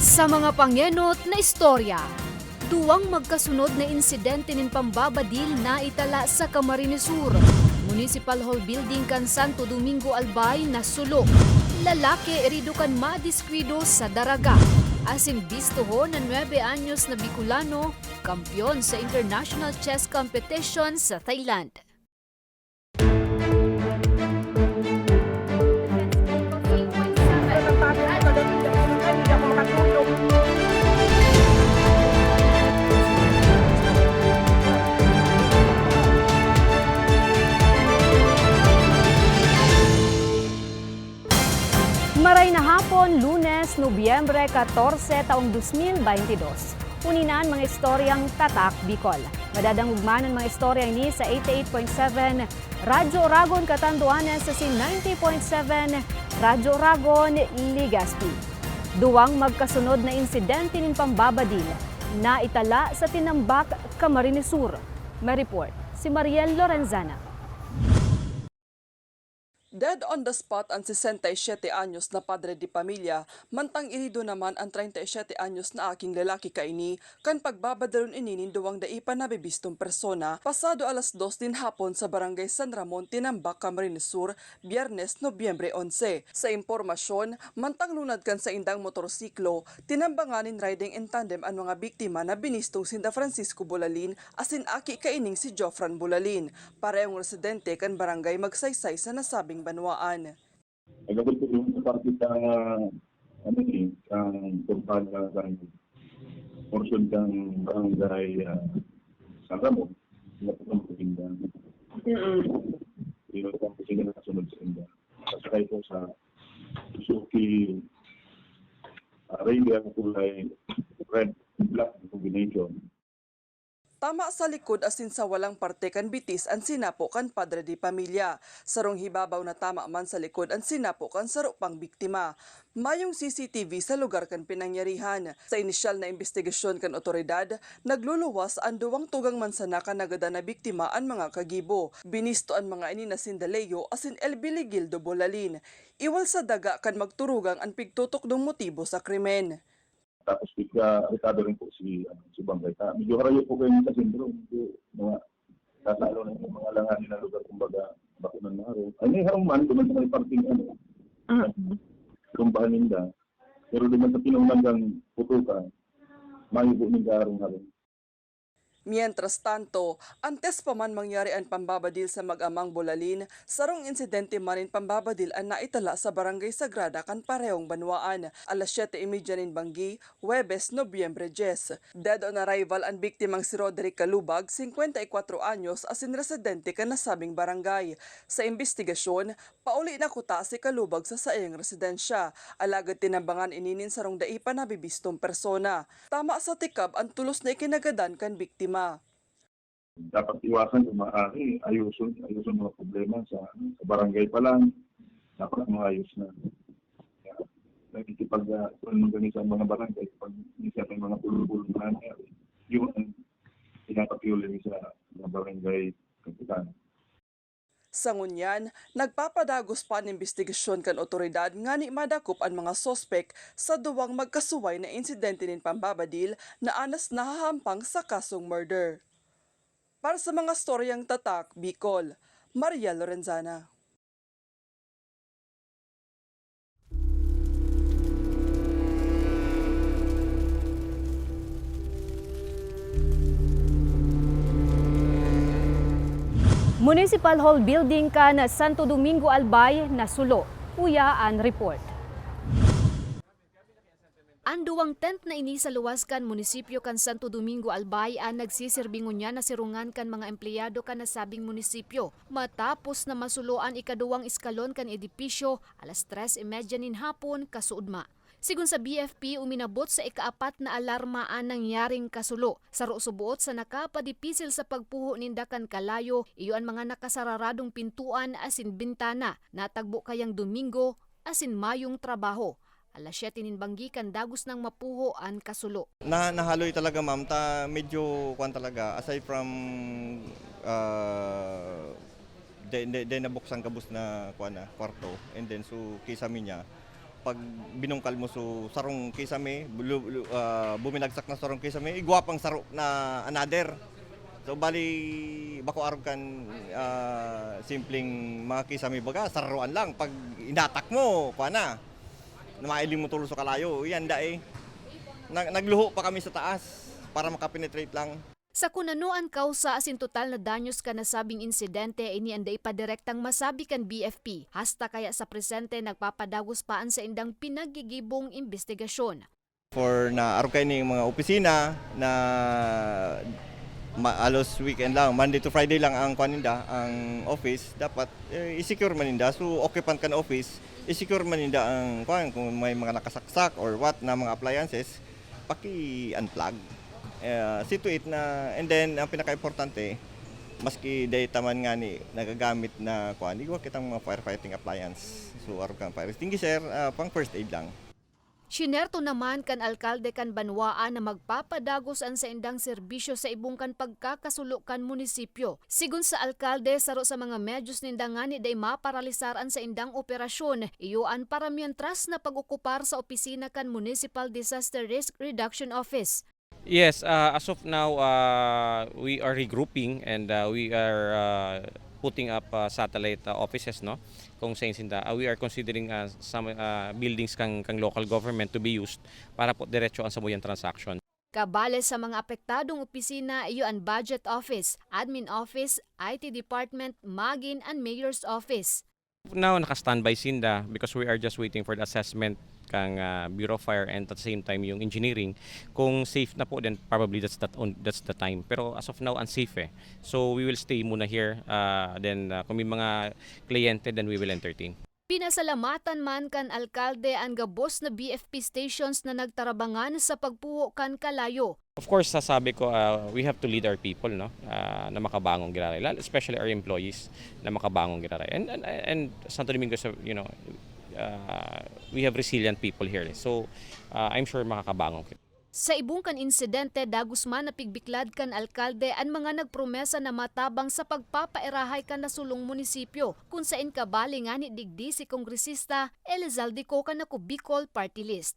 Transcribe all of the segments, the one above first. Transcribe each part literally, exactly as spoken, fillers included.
Sa mga pangenot na istorya, duwang magkasunod na insidente nin pambabadil naitala sa Camarines Sur. Municipal Hall Building kan Santo Domingo Albay nasulo. Lalaki herido kan madiskwido sa Daraga. Asin bistohon na nuebe anyos na Bicolano, kampeon sa International Chess Competition sa Thailand. Maray na hapon, Lunes, Nobyembre katorse, taong dos mil baynte dos. Huni na an mga istoryang Tatak Bicol. Madadangog man an mga istorya ini sa eighty-eight point seven Radyo Oragon, Catanduanes, asin ninety point seven Radyo Oragon, Legazpi. Duwang magkasunod na insidente nin pambabadil naitala sa Tinambac, Camarines Sur. May report si Mariel Lorenzana. Dead on the spot an sesenta y siyete anyos na padre de pamilya, mantang herido naman an treinta y siyete anyos na aking lalaki kaini kan pagbabadalon ini nin duwang dai pa nabibistong persona pasado alas dos nin hapon sa Barangay San Ramon, Tinambac, Camarines Sur, Biyernes, Nobyembre onse. Sa impormasyon, mantang lunad kan saindang motorsiklo, tinambangan nin riding in tandem an mga biktima na binistong sinda Francisco Bulalin asin aki kaining si Jofran Bulalin, parehong residente kan barangay Magsaysay sa nasabing banwaan. Nagabot ko dun sa parte sa, ano eh, sa Corpala, sa portion ng barangay, ah, San Ramon. Wala po kami katindahan. Mm-mm. Wala po kami katindahan na kasunod sa tindahan. Pasakay po sa Suzuki, ah, Raider na kulay red and black combination. Tama sa likod asin sa walang parte kan bitis an sinapo kan padre de pamilya. Sarong hibabaw na tama man sa likod an sinapo kan saro pang biktima. Mayong C C T V sa lugar kan pinangyarihan. Sa inisyal na imbestigasyon kan otoridad, nagluluwas an duwang tugang mansana kan nagadan na biktima an mga kagibo. Binisto an mga ini na sinda Leo asin Elby Ligildo Bolalin. Iwal sa daga kan magturugang an pigtutukdong motibo sa krimen. Tapos pigka-recovery po si, ano, si Bangkay. Ta-, medyo harayo po kayo sa sentro. Medyo mga, kasalo na yung mga langanin na lugar, kumbaga, bakunan na haro. Ay, may harong man, duman sa may parting, ano, Mm. tumbahan ninda. Pero duman sa pinunang gang putukan, mayo po ninda harong-harong. Mientras tanto, antes pa man mangyari an pambabadil sa mag-amang Bolalin, sarong insidente man nin pambabadil an naitala sa Barangay Sagrada kan parehong banwaan. Alas siyete y media nin banggi, Huwebes, Nobyembre dyes. Dead on arrival an biktimang si Roderick Calubag, singkwenta y kwatro anyos, asin residente kan nasabing barangay. Sa imbestigasyon, pauli na kuta si Calubag sa saiyang residensya, alagad tinambangan ini nin sarong dai pa nabibistong persona. Tama sa tikab an tolos na ikinagadan kan biktima. Dapat iwasan kung maaari, ayuson, ayuson mga problema sa, sa barangay pa lang, dapat maayos na. Kaya nakikipag, ah, kuwan man kami sa mga barangay, pag minsan may mga pulong-pulong na nangyari, yun ang pinapakiuling sa mga barangay kapitan. Sa ngunyan, nagpapadagos pa an imbestigasyon kan otoridad ngani madakop an mga suspek sa duwang magkasuway na insidente nin pambabadil na anas nahahampang sa kasong murder. Para sa mga storyang Tatak Bicol, Maria Lorenzana. Municipal Hall Building kan Santo Domingo, Albay, nasulo. Uya an report. An duwang tent na ini sa luwas kan munisipyo kan Santo Domingo, Albay, an nagsisirbi ngunyan na sirungan kan mga empleyado kan nasabing munisipyo, matapos na masulo an ikaduwang eskalon kan edipisyo alas tres y media nin hapon kasuodma. Sigon sa B F P, uminabot sa ikaapat na alarma an nangyaring kasulo. Saro suboot sa nakapadipisil sa pagpuho ninda kan kalayo, iyo an mga nakasararadong pintuan asin bintana. Natagbo kayang Domingo asin mayong trabaho. Alas siyete nin banggi kan dagos nang mapuho an kasulo. Na, nahaloy talaga, ma'am, ta medyo kuwan talaga, aside from, ah, de, de, de nabuksan gabos na kuwan na kwarto, and then so kisame niya, Pag binungkal mo so sarong kisame, bulu-, bulu-, ah, buminagsak na sarong kisame, igwa pang saro na another. So, bali, bako arog kan, ah, simpleng mga kisame baga, sararoan lang. Pag inatak mo, kuha na. Na mailing mo tulo sa kalayo, yan da eh. Na-, nagluho pa kami sa taas para makapenetrate lang. Sa kun ano an kausa asin total na danyos kan nasabing insidente, ini an dai pa direktang masabi kan B F P. Hasta kaya sa presente, nagpapadagos pa an saindang pinaggigibong imbestigasyon. For na arog kaini mga opisina na ma-, alos weekend lang, Monday to Friday lang ang kuan ninda, ang office, dapat, eh, i-secure man ninda. So, occupant kan office, i-secure man ninda ang kuan, kung may mga nakasaksak or what na mga appliances, paki-unplug. Eh, see to it na, and then, ang pinaka-importante, maski dai ta man ngani nagagamit na kuan, igwa kitang mga firefighting appliance. So, arog kang fire extinguisher, ah, pang first aid lang. Sinerto naman kan alkalde kan banwaan na magpapadagos an saindang serbisyo sa ibong kan pagkakasulo kan munisipyo. Sigon sa alkalde, saro sa mga medyos ninda ngani dai maparalisar an saindang operasyon, iyo an paramientras na pag-okupar sa opisina kan Municipal Disaster Risk Reduction Office. Yes, ah, as of now, ah, we are regrouping and, ah, we are, ah, putting up, ah, satellite, ah, offices, no? Kung sa Insinda, ah, we are considering, ah, some, ah, buildings kang, kang local government to be used para po diretso ang samuyang transaction. Kabale sa mga apektadong opisina, iyo an Budget Office, Admin Office, I T Department, magin an Mayor's Office. Now, naka-standby sinda because we are just waiting for the assessment kang, ah, Bureau of Fire and at the same time yung engineering. Kung safe na po, then probably that's that on, that's the time. Pero as of now, unsafe eh. So we will stay muna here. Ah, then, ah, kung may mga kliyente, then we will entertain. Pinasalamatan man kan alkalde an gabos na B F P stations na nagtarabangan sa pagpuho kan kalayo. Of course, sasabi ko, ah, we have to lead our people, no? Ah, na makabangon giraray, lalo, especially our employees na makabangon giraray. And, and, and Santo Domingo is a, you know, ah, we have resilient people here. So, ah, I'm sure makakabangon kita. Sa ibong kan insidente, dagos man napigbiklad kan alkalde an mga nagpromesa na matabang sa pagpapairahay kan nasulong munisipyo, kun saen kabali ngani digdi si Kongresista Elizalde Co kan Ako Bicol Party List.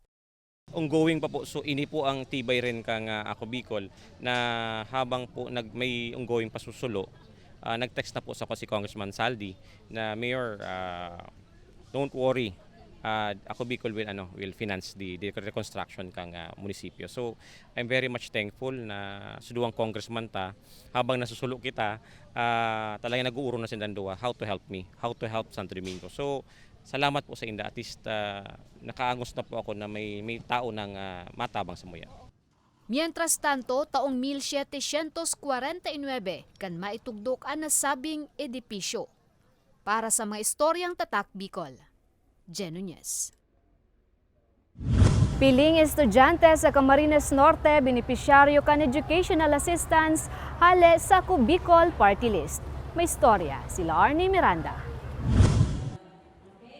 Ongoing pa po. So, ini po ang tibay rin kang, ah, Ako Bicol na habang po nag-, may ongoing pasusulo, ah, nag-text na po sa si Congressman Saldi na, "Mayor, ah, don't worry. Ah, Ako Bicol will, ano, will finance the, the reconstruction kang, ah, munisipyo." So, I'm very much thankful na suduang congressman ta, habang nasusulo kita, ah, talagang nag-uurong na sindang duwa, how to help me, how to help Santo Domingo. So, salamat po sa inda. At least, ah, nakaangos na po ako na may, may tao nang, ah, matabang sa muya. Mientras tanto, taong mil setecientos kwarenta y nuebe kan maitugdok an nasabing edipisyo. Para sa mga istoryang Tatak Bicol, Jen Nunez. Piling estudyante sa Camarines Norte benepisyaryo kan educational assistance hale sa Ako Bicol Party List. May istorya si Arnie Miranda.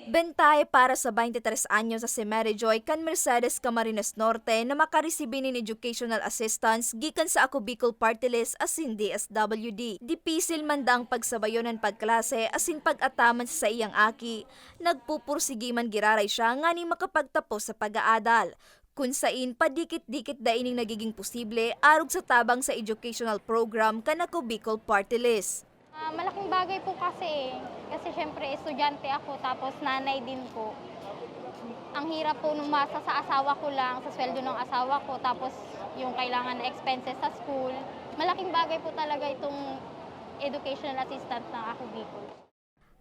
Bentahe para sa twenty-tres anyos na si Mary Joy kan Mercedes, Camarines Norte na makaresibi nin educational assistance gikan sa Ako Bicol Party List asin D S W D. Dipisil man daang pagsabayon an pagklase asin pag-ataman sa saiyang aki, nagpupursigi man giraray siya nganing makapagtapos sa pag-aadal. Kun sain, padikit-dikit da ining nagiging posible arog sa tabang sa educational program kan Ako Bicol Party List. Ah, malaking bagay po kasi eh. Kasi syempre, estudyante ako, tapos nanay din po. Ang hirap po umasa sa asawa ko lang, sa sweldo ng asawa ko, tapos yung kailangan na expenses sa school. Malaking bagay po talaga itong educational assistance ng Ako Bicol.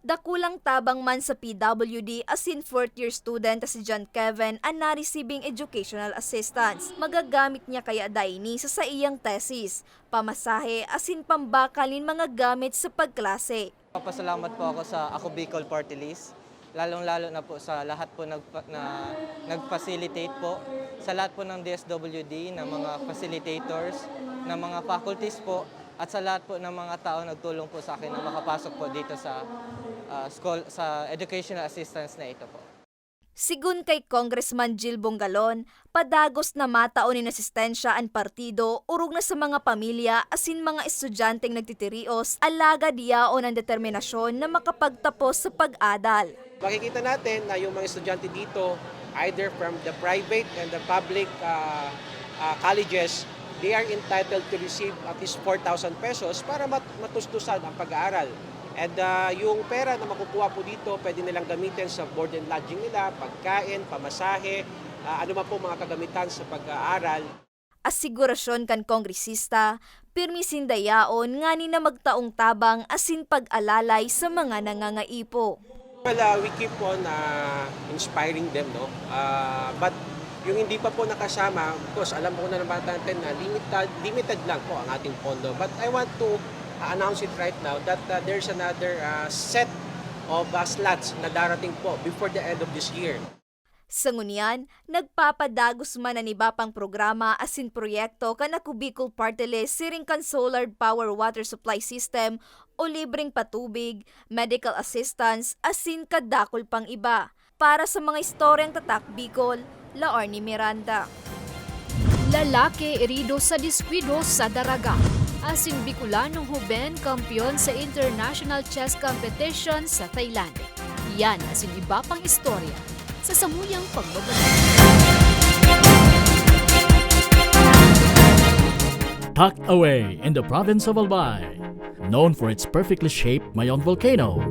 Dakulang tabang man sa P W D asin fourth year student na si John Kevin an naresibing educational assistance. Magagamit niya kaya daini sa saiyang thesis, pamasahe asin pambakal nin mga gamit sa pagklase. Papasalamat po ako sa Ako Bicol Party List, lalong-lalo na po sa lahat po nagpa-, na nag-facilitate po, sa lahat po ng D S W D na mga facilitators, na mga faculties po, at sa lahat po ng mga tao nagtulong po sa akin na makapasok po dito sa, ah, school, sa educational assistance na ito po. Sigon kay Congressman Jil Bongalon, padagos na matao nin asistensya an partido orog na sa mga pamilya asin mga estudyanteng nagtitirios, alagad yaon an determinasyon na makapagtapos sa pag-adal. Makikita natin na yung mga estudyante dito Either from the private and the public, ah, ah, colleges, they are entitled to receive at least four thousand pesos para mat-, matusdusan ang pag-aaral. And, ah, yung pera na makukuha po dito, pwede nilang gamitin sa board and lodging nila, pagkain, pamasahe, ah, ano man po mga kagamitan sa pag-aaral. Asigurasyon kan kongresista, pirmi sinda yaon nganing na magtaong tabang asin pag-alalay sa mga nangangaipo. Well, ah, we keep on, ah, inspiring them, no? Ah, but yung hindi pa po nakasama, of course, alam po na naman natin na limited, limited lang po ang ating pondo. But I want to, ah, announce it right now that, ah, there's another, ah, set of, ah, slots na darating po before the end of this year. Sa ngunyan, nagpapadagos man an iba pang programa asin proyekto kan Ako Bicol Party List siring kan solar power water supply system o libreng patubig, medical assistance, asin kadakul pang iba. Para sa mga istoryang Tatak Bicol, Laorny Miranda. Lalaki erido sa diskwido sa Daraga. Asin Bicolanong hoben kampeon sa International Chess Competition sa Thailand. Yan asin iba pang istorya sa samuyang pagbabalik. Tucked away in the province of Albay, known for its perfectly shaped Mayon volcano,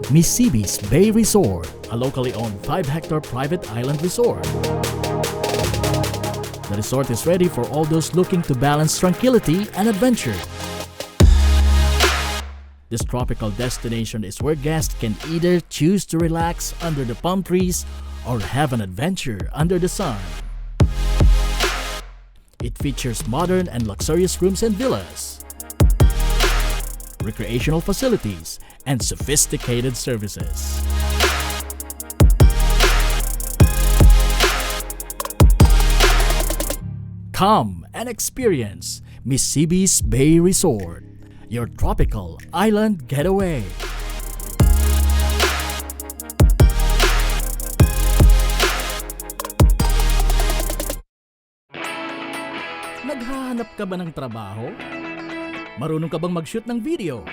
Misibis Bay Resort, a locally owned five-hectare private island resort. The resort is ready for all those looking to balance tranquility and adventure. This tropical destination is where guests can either choose to relax under the palm trees or have an adventure under the sun. It features modern and luxurious rooms and villas, recreational facilities, and sophisticated services. Come and experience Misibis Bay Resort, your tropical island getaway. Naghahanap ka ba ng trabaho? Marunong ka bang mag-shoot ng video?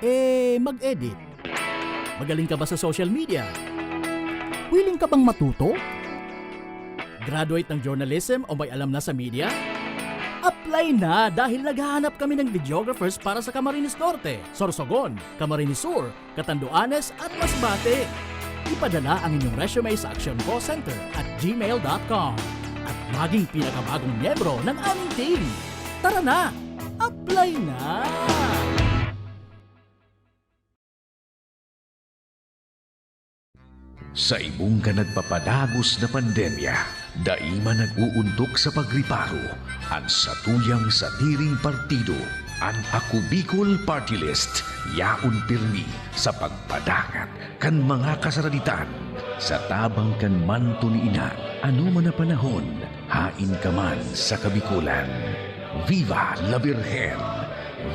Eh, mag-edit? Magaling ka ba sa social media? Willing ka bang matuto? Graduate ng journalism o may alam na sa media? Apply na, dahil naghahanap kami ng videographers para sa Camarines Norte, Sorsogon, Camarines Sur, Catanduanes at Masbate. Ipadala ang inyong resume sa actioncallcenter at gmail dot com at maging pinakabagong miyembro ng aming team. Tara na! Apply na! Sa ibong kan nagpapadagos na pandemya, dai man nag-uuntok sa pagriparo an satuyang sadiring partido. An Ako Bicol Party List yaon pirmi sa pagpadangat kan mga kasaraditan. Sa tabang kan manto ni Ina, anoman na panahon, haen ka man sa Kabikolan. Viva la Virgen!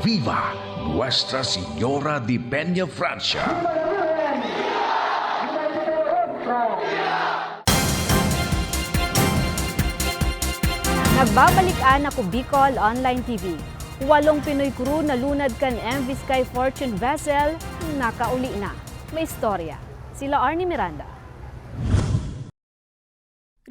Viva Nuestra Señora de Peña Francia! Nagbabalik an Ako Bicol Online T V. Walong Pinoy crew nalunad kan M V Sky Fortune vessel, nakauli na. May istorya. Sila Arnie Miranda.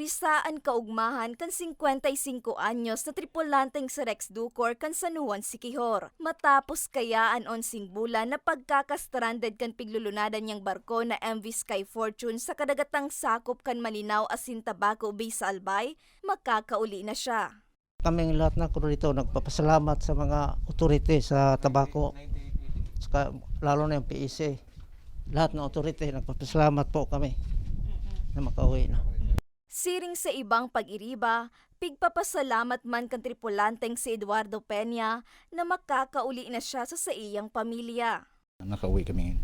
Risa an kaugmahan kan singkwenta y singko anyos na tripulanteng si Rex Ducor kan San Juan, Siquijor. Matapos kaya an onseng bulan na pagkaka-stranded kan piglulunadan niyang barko na M V Sky Fortune sa kadagatang sakop kan Malinao asin Tabaco Bay sa Albay, makakauli na siya. Kaming lahat ng crew dito nagpapasalamat sa mga authority sa Tabaco, saka lalo na yung P E C. Lahat ng authority, nagpapasalamat po kami na makauwi na. Siring sa ibang pag-iriba, pigpapasalamat man kan tripulanteng si Eduardo Peña na makakauli na siya sa saiyang pamilya. Nakauwi kami ngayon.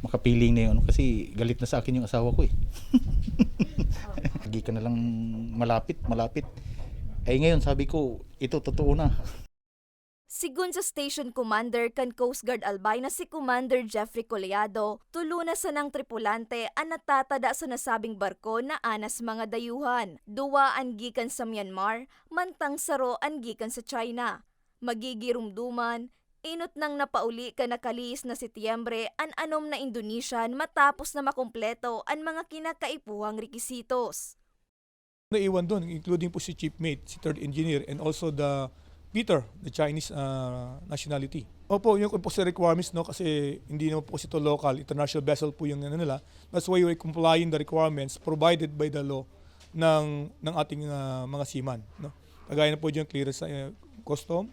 Makapiling na yung ano, kasi galit na sa akin yung asawa ko eh. Lagi ka na lang malapit, malapit. Eh ngayon sabi ko, ito totoo na. Sigon sa Station Commander kan Coast Guard Albay na si Commander Jeffrey Coleado, tulo na sanang tripulante an natatada sa nasabing barko na anas mga dayuhan. Duwa an gikan sa Myanmar, mantang saro an gikan sa China. Magigiromdoman, Enot nang napauli kan nakalihis na Setyembre an anom na Indonesian matapos na makumpleto an mga kinakaipuhang rekisitos. Naiwan doon, including po si Chief Mate, si Third Engineer, and also the Peter, the Chinese ah, nationality. Opo, yung po sa requirements, no, kasi hindi naman po kasi ito local, international vessel po yung ano nila. That's why we're complying the requirements provided by the law ng ng ating ah, mga seaman, no. Kagaya na po yung clearance sa eh, custom,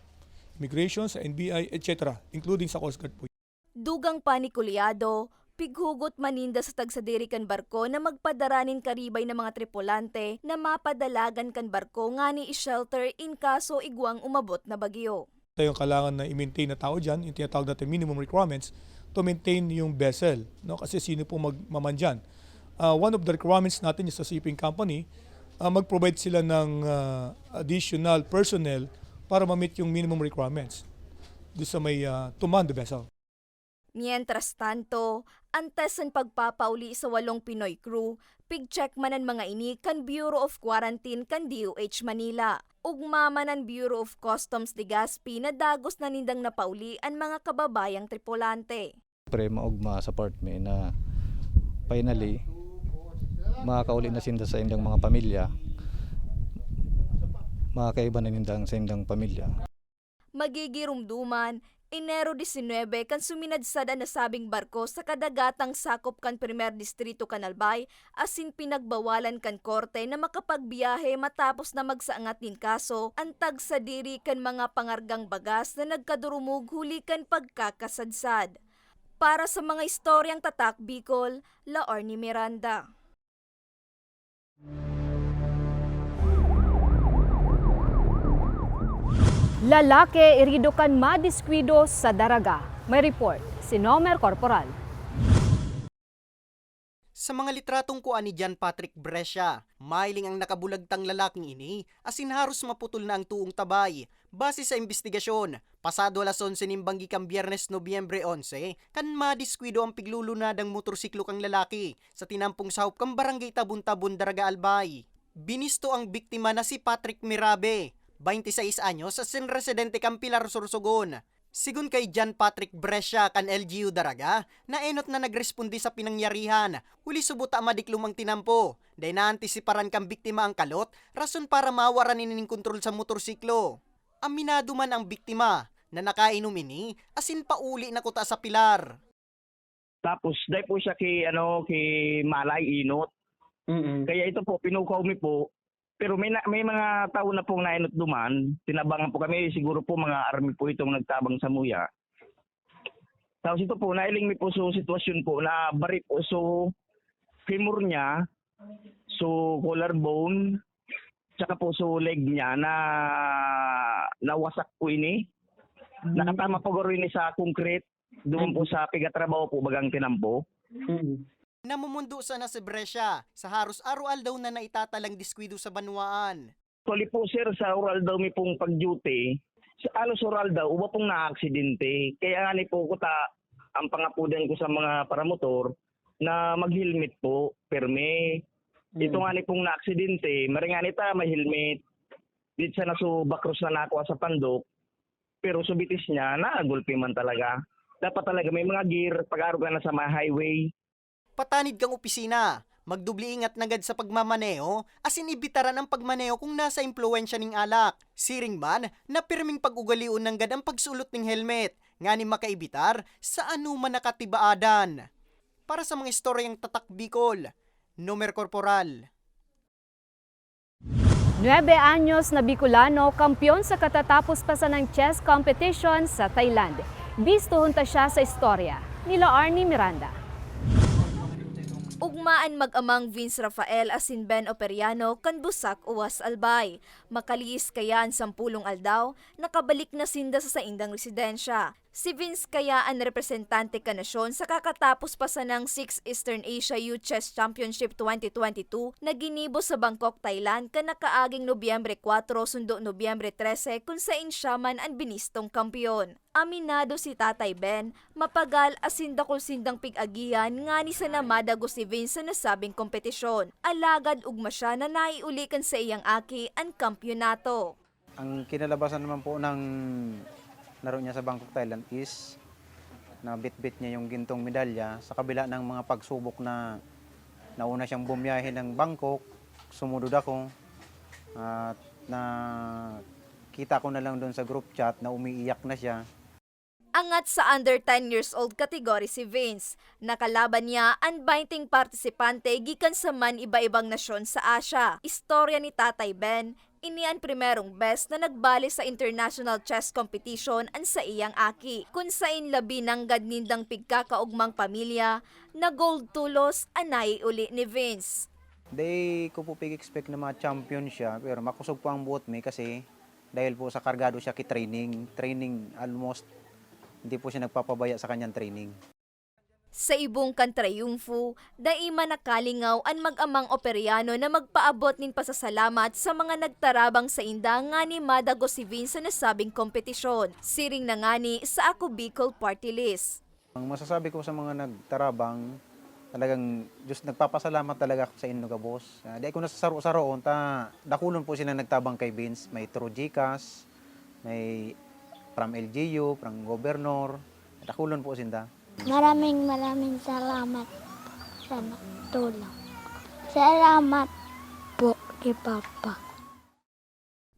immigration, sa N B I, et cetera, including sa Coast Guard po. Dugang pa ni Collado, pighugot man ninda sa tagsadiri kan barko na magpadara nin karibay na mga tripulante na mapadalagan kan barko ngani i-shelter in kaso igwang umabot na bagyo. Tayo ang kailangan na i-maintain na tao dyan, yung tinatawag natin minimum requirements to maintain yung vessel, no? Kasi sino po magmaman dyan? Ah, one of the requirements natin is sa shipping company, ah, mag-provide sila ng ah, additional personnel para ma-meet yung minimum requirements doon sa may ah, to man the vessel. Mientras tanto, antes an pagpapauli sa walong Pinoy crew, pig-check man an mga ini kan Bureau of Quarantine kan D O H Manila. Ugma man an Bureau of Customs Legazpi na dagos na nindang napauli an mga kababayang tripulante. Pre maugma sa part mi na finally makakauli na sinda sa indang mga pamilya, makakaiba na nindang sa indang pamilya. Magigirumduman, Enero disinwebe kan suminadsad an nasabing barko sa kadagatang sakop kan Primer Distrito kan Albay asin pinagbawalan kan korte na makapagbiyahe matapos na magsangat nin kaso an tagsadiri kan mga pangargang bagas na nagkadurumog huli kan pagkakasadsad. Para sa mga istoryang Tatak Bicol, Laorny Miranda. Lalaki irido kan madiskuido sa Daraga. May report si Nomer Corporal. Sa mga litratong kua ni John Patrick Brescia, mahiling ang nakabulagtang lalaking ini asin haros maputol na ang toong tabay. Base sa imbestigasyon, pasado alas onse nin banggi kan Byernes, Nobyembre onse, kan madiskuido ang piglulunadang motorsiklo kan lalaki sa tinampong sahop kan Barangay Tabon-Tabon, Daraga, Albay. Binisto ang biktima na si Patrick Mirabe, baynte sais anyos, asin residente kan Pilar, Sorsogon. Sigon kay John Patrick Brescia kan L G U Daraga, naenot na nagresponde sa pinangyarihan, huli subot ta madiklom ang tinampo, dai naantisiparan kan biktima ang kalot, rason para mawaran ini nin kontrol sa motorsiklo. Aminado man ang biktima na nakainom ini asin pauli na kuta sa Pilar. Tapos dai po siya ki ano, ki malay inot. Kaya ito po, pinukaw mi po. Pero may na, may mga tao na pong nainot duman. Tinabangan po kami, siguro po mga army po itong nagtabang sa muya. Tapos ito po, nailing mi po so sitwasyon po na bari po so femur niya, so collarbone, tsaka po so leg niya na nawasak po ini. Nakatama po garo ini sa concrete. Doon po sa pigatrabaho po bagang tinampo. Namumundo sana si Brescia sa haros araw-aldaw na naitatalang diskuido sa banwaan. Actually po, sir, sa oral daw mi pong pag-duty, sa alos oral daw, uba pong naaksidente. Kaya nga ni po kuta, ang pangapudan ko sa mga paramotor na mag-helmet po, perme. Ito nga ni pong naaksidente, maring nga ni ta, may helmet. Di sana so bakros na nakuha sa pandok, pero so bitis niya, nagulpi man talaga. Dapat talaga may mga gear, pag-aro ka na sa mga highway. Patanid kang opisina, magdubli ingat nanggad sa pagmamaneho, asin ibitaran ang pagmaneho kung nasa impluwensya ning alak. Siring man, na pirming pag-ugalion nanggad ang pagsulot ning helmet, ngani makaibitar sa anoman na katibaadan. Para sa mga istoryang Tatak Bicol, Nomer Corporal. Nuebe anyos na Bicolano, kampeon sa katatapos pa sanang chess competition sa Thailand. Bistuhon ta siya sa istorya nila Arnie Miranda. Ugma an mag-amang Vince Rafael asin Ben Operiano kan Busak, Uwas, Albay. Makalihis kaya an sampulong aldaw, nakabalik na sinda sa saindang residensya. Si Vince kaya an representante kan nasyon sa kakatapos pa sanang sixth Eastern Asia Youth Chess Championship twenty twenty-two na ginibo sa Bangkok, Thailand, kan nakaaging Nobyembre kwatro sundo Nobyembre trese, kun sain siya man an binistong kampeon. Aminado si Tatay Ben, mapagal asin dakul sindang pig-agihan ngani sana madagos si Vince sa nasabing kompetisyon. Alagad ugma siya na naiuli kan saiyang aki an kampeonato. Ang kinalabasan naman po ng Laro niya sa Bangkok, Thailand is nabitbit niya yung gintong medalya sa kabila ng mga pagsubok na nauna siyang bumiyahe ng Bangkok, sumudod ako at nakita ko na lang doon sa group chat na umiiyak na siya. Angat sa under ten years old category si Vince. Nakalaban niya an baenteng partisipante gikan sa man iba-ibang nasyon sa Asia. Istorya ni Tatay Ben, ini an primerong bes na nagbali sa international chess competition an saiyang aki, kun sain labi nanggad nindang pigkakaogmang pamilya na gold tolos an naiuli ni Vince. Di ko po pig-expect na ma-champion siya, pero makosog po ang buot mi kasi dahil po sa kargado siya ki training, training almost, hindi po siya nagpapabaya sa kanyang training. Sa ibong kan triyumfo, dai man nakalingaw an mag-amang Operiano na magpaabot nin pasasalamat sa mga nagtarabang sainda ngani madago si Vince sa nasabing kompetisyon. Siring na ngani sa Ako Bicol Party List. Ang masasabi ko sa mga nagtarabang, talagang, Diyos, nagpapasalamat talaga ako sa inyo gabos. Ah, di ako nasasaro-saroon, ta dakulon po sila nagtabang kay Vince. May through GCash, may from L G U, from Governor. Dakulon po sinda. Maraming maraming salamat sa tulong. Salamat po kay Papa.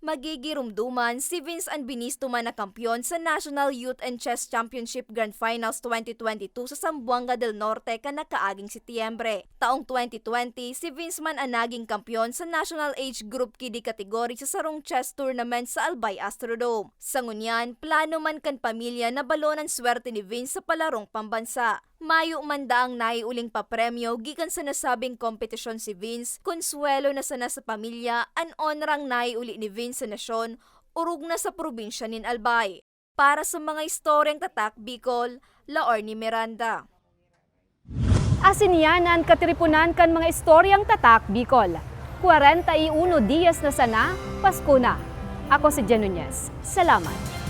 Magigirumduman si Vince an binisto man na kampeon sa National Youth and Chess Championship Grand Finals twenty twenty-two sa Zamboanga del Norte kan nakaaging Setyembre. Taong twenty twenty, si Vince man an naging kampeon sa National Age Group Kiddie Category sa sarong chess tournament sa Albay Astrodome. Sa ngunyan, plano man kan pamilya na balonan swerte ni Vince sa palarong pambansa. Mayo man daang naiuling papremyo gikan sa nasabing kompetisyon si Vince, konsuwelo na sana sa pamilya an onrang naiuli ni Vince sa nasyon, orog na sa probinsya nin Albay. Para sa mga istoryang Tatak Bicol, Laorny Miranda. Asin iyan an katiriponan kan mga istoryang Tatak Bicol. Kwarenta y uno diyas na sana, Pasko na. Ako si Jen Nunez. Salamat.